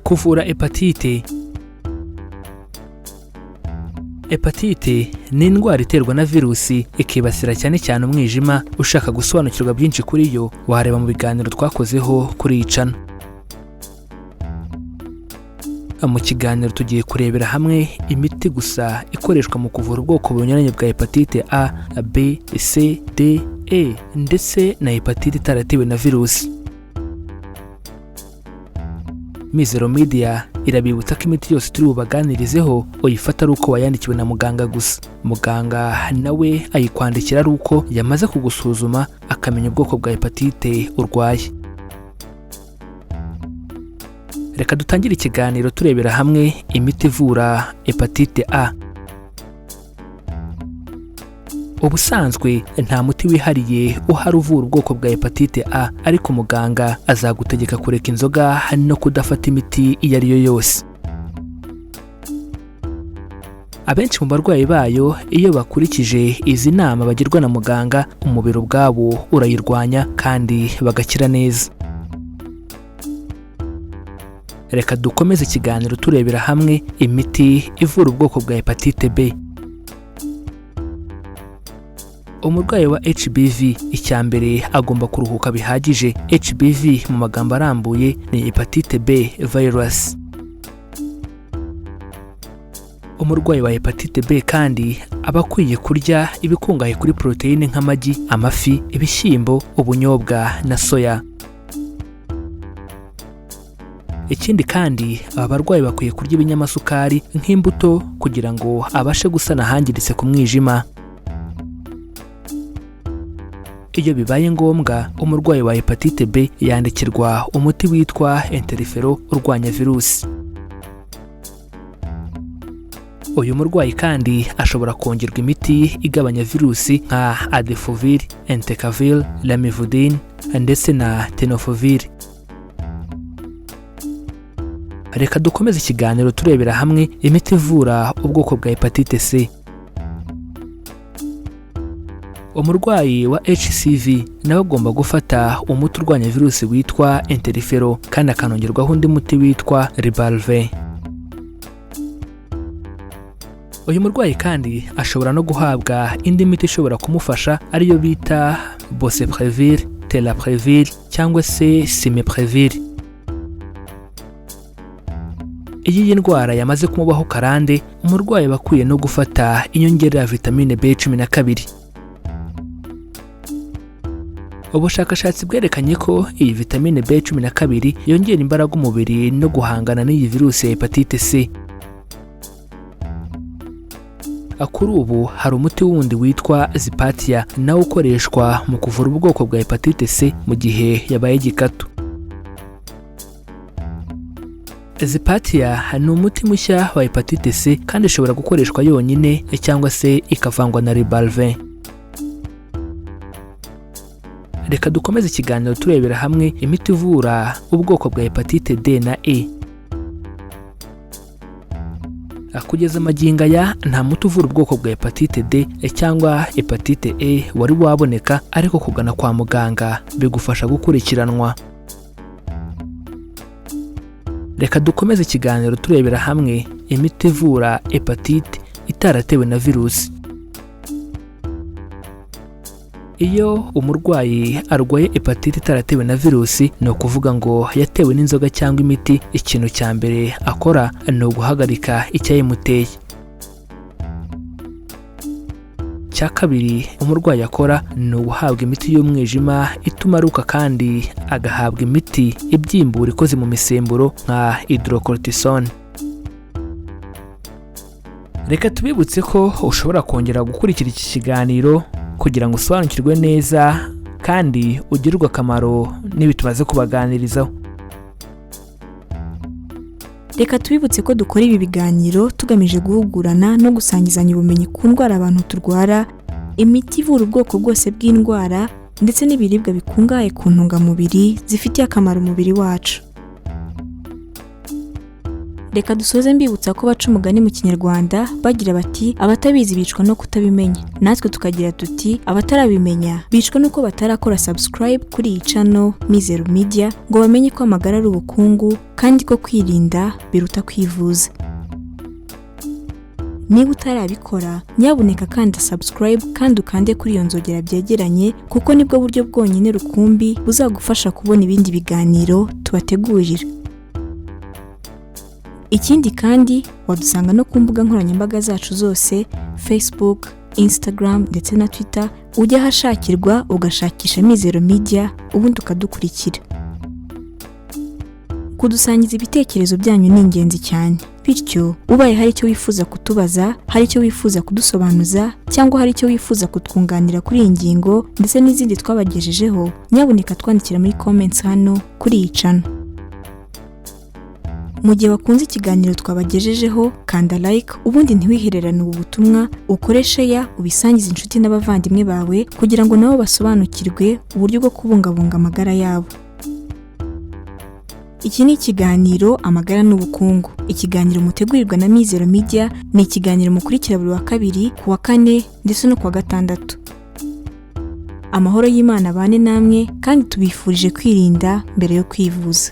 Kuvura hepatite. Hepatite ni indwara iterwa na virusi ikibasira cyane cyane umwijima. Ushaka gusobanukirwa byinshi kuri yo wareba mu biganiro twakozeho kuri iyi channel. Mu kiganiro tugiye kurebera hamwe imiti gusa ikoreshwa mu kuvura ubwoko bunyuranye bwa hepatite A, B, C, D, E ndetse na hepatite itaratewe na virusi. Mizero Media irabibutsa ko imiti yose turi bubaganirizeho uyifata ari uko wayandikiwe na muganga gusa. Muganga nawe ayikwandikira ari uko yamaze kugusuzuma akamenya ubwoko bwa hepatite urwaye. Reka dutangire ikiganiro turebera hamwe imiti ivura hepatite A. Ubusanzwe nta muti wihariye uhari uvura ubwoko bwa hepatite A, ariko muganga azagutegeka kureka inzoga no kudafata imiti iyo ari yo yose. Abenshi mu barwayi bayo iyo bakurikije izi nama bagirwa na muganga, umubiri ubwabo urayirwanya kandi bagakira neza. Reka dukomeze ikiganiro turebera hamwe imiti ivura ubwoko bwa hepatite B. Umurwayi wa HBV icya mbere agomba kuruhuka bihagije. HBV mu magambo arambuye ni hepatite B virus. Umurwayi wa hepatite B kandi aba akwiye kurya ibikungahaye kuri poroteyine nk'amagi, amafi, ibishyimbo, ubunyobwa na soya. Ikindi kandi aba barwayi bakwiye kurya ibinyamasukari nk'imbuto kugira ngo abashe gusana ahangiritse ku mwijima. Iyo bibaye ngombwa, umurwayi wa hepatite B yandikirwa umuti witwa interfero urwanya virusi. Uyu murwayi kandi ashobora kongerwa imiti igabanya virusi nka adefovir, entecavir, lamivudine ndetse na tenofovir. Reka dukomeze ikiganiro turebera hamwe imiti ivura ubwoko bwa hepatite C. Umurwayi wa HCV nawe agomba gufata umuti urwanya virusi witwa interfero kandi akanongerwaho undi muti witwa Ribavirin. Uyu murwayi kandi ashobora no guhabwa indi miti ishobora kumufasha, ariyo bita Boceprevir, Telaprevir cyangwa se Simeprevir. Iyo iyi ndwara yamaze kumubaho karande, umurwayi aba akwiye no gufata inyongera ya vitamine B12. Ubushakashatsi bwerekanye ko iyi vitamine B12 yongera imbaraga umubiri no guhangana n'iyi virusi ya hepatite C. Kuri ubu hari umuti wundi witwa Zepatier, nawo ukoreshwa mu kuvura ubwoko bwa hepatite C mu gihe yabaye igikatu. Zepatier ni umuti mushya wa hepatite C kandi ishobora gukoreshwa yonyine cyangwa se ikavangwa na Ribavirin. Reka dukomeze ikiganiro turebera hamwe imiti ivura ubwoko bwa hepatite D na E. Kugeza magingo aya nta muti uvura ubwoko bwa hepatite D cyangwa hepatite E wari waboneka, ariko kugana kwa muganga bigufasha gukurikiranwa. Reka dukomeze ikiganiro turebera hamwe imiti ivura hepatite itaratewe na virusi. Iyo umurwayi arwaye hepatite itaratewe na virusi, ni ukuvuga ngo yatewe n'inzoga cyangwa imiti, ikintu cya mbere akora ni uguhagarika icyayimuteye. Icya kabiri umurwayi akora ni uguhabwa imiti y'umwijima ituma aruka, kandi agahabwa imiti ibyimbura ikoze mu misemburo nka hydrocortisone. Reka tubibutse ko ushobora kongera gukurikira iki kiganiro kugira ngo usobanukirwe neza kandi ugirirwe akamaro n'ibi tumaze kubaganirizaho. Reka tubibutse ko dukora ibi biganiro tugamije guhugurana no gusangizanya ubumenyi ku ndwara abantu turwara, imiti ivura ubwoko bwose bw'indwara ndetse n'ibiribwa bikungahaye ku ntungamubiri zifitiye akamaro umubiri wacu. Reka dusoze mbibutsa ko baca umugani mu Kinyarwanda bagira bati: "Abatabizi bicwa no kutabimenya." Natwe tukagira tuti: "Abatarabimenya bicwa nuko batarakora subscribe kuri iyi channel Mizero Media, ngo bamenye ko amagara ari ubukungu kandi ko kwirinda biruta kwivuza." Niba utarabikora, nyabuneka kanda subscribe kandi ukande kuri iyo nzogera byegeranye, kuko nibwo buryo bwonyine rukumbi buzagufasha kubona ibindi biganiro tubategurira. Ikindi kandi, wadusanga no ku mbuga nkoranyambaga zacu zose: Facebook, Instagram ndetse na Twitter. Ujya ahashakirwa ugashakisha Mizero Media, ubundi ukadukurikira. Kudusangiza ibitekerezo byanyu ni ingenzi cyane. Bityo ubaye hari icyo wifuza kutubaza, hari icyo wifuza kudusobanuza, cyangwa hari icyo wifuza kutwunganira kuri iyi ngingo ndetse n'izindi twabagejejeho, nyabuneka twandikira muri comments hano kuri iyi channel. Mu gihe wakunze ikiganiro twabagejejeho, kanda like, ubundi ntiwihererane ubu butumwa, ukore share, ubisangize inshuti n'abavandimwe bawe kugira ngo nabo basobanukirwe uburyo bwo kubungabunga amagara yabo. Iki ni ikiganiro Amagara n'Ubukungu, ikiganiro mutegurirwa na Mizero Media. Ni ikiganiro mukurikira buri wa kabiri, ku wa kane ndetse no ku wa gatandatu. Amahoro y'Imana abane namwe, kandi tubifurije kwirinda mbere yo kwivuza.